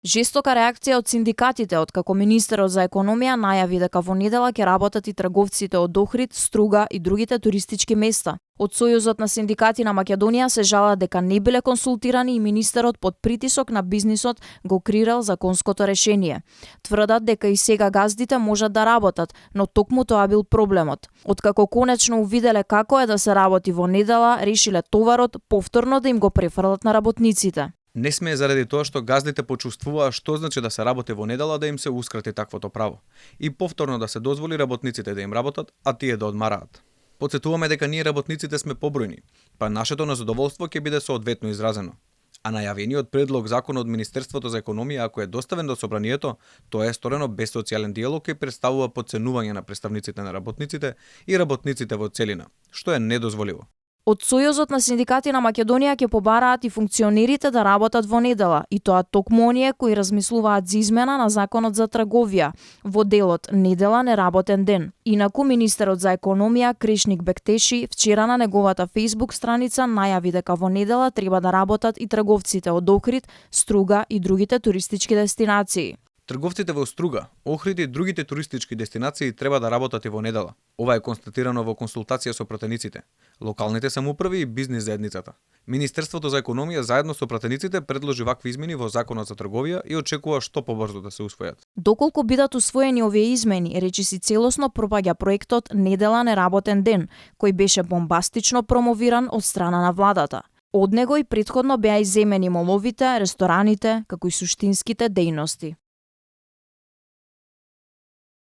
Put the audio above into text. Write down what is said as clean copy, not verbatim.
Жестока реакција од синдикатите, откако министерот за економија најави дека во недела ќе работат и трговците од Охрид, Струга и другите туристички места. Од Сојузот на синдикати на Македонија се жалат дека не биле консултирани и министерот под притисок на бизнисот го крирал законското решение. Тврдат дека и сега газдите можат да работат, но токму тоа бил проблемот. Откако конечно увиделе како е да се работи во недела, решиле товарот повторно да им го префрлат на работниците. Не смее заради тоа што газдите почувствуваа што значи да се работи во недела да им се ускрати таквото право и повторно да се дозволи работниците да им работат, а тие да одмараат. Потсетуваме дека ние работниците сме побројни, па нашето незадоволство ќе биде соодветно изразено. А најавениот предлог закон од Министерството за економија, ако е доставен до собранието, тоа е сторено без социјален диалог и представува потценување на представниците на работниците и работниците во целина, што е недозволиво. Од Сојузот на синдикати на Македонија ќе побараат и функционерите да работат во недела, и тоа токму оние кои размислуваат за измена на законот за трговија во делот недела неработен ден. Инаку министерот за економија Кришник Бектеши вчера на неговата Facebook страница најави дека во недела треба да работат и трговците од Охрид, Струга и другите туристички дестинации. Трговците во Струга, Охрид и другите туристички дестинации треба да работат и во недела. Ова е констатирано во консултација со пратениците, локалните самоуправи и бизнис заедницата. Министерството за економија заедно со пратениците предложи вакви измени во законот за трговија и очекува што побрзо да се усвојат. Доколку бидат усвоени овие измени, речиси целосно пропаѓа проектот Недела неработен ден, кој беше бомбастично промовиран од страна на владата. Од него и претходно беа иземени моловите, рестораните, како и суштинските дејности.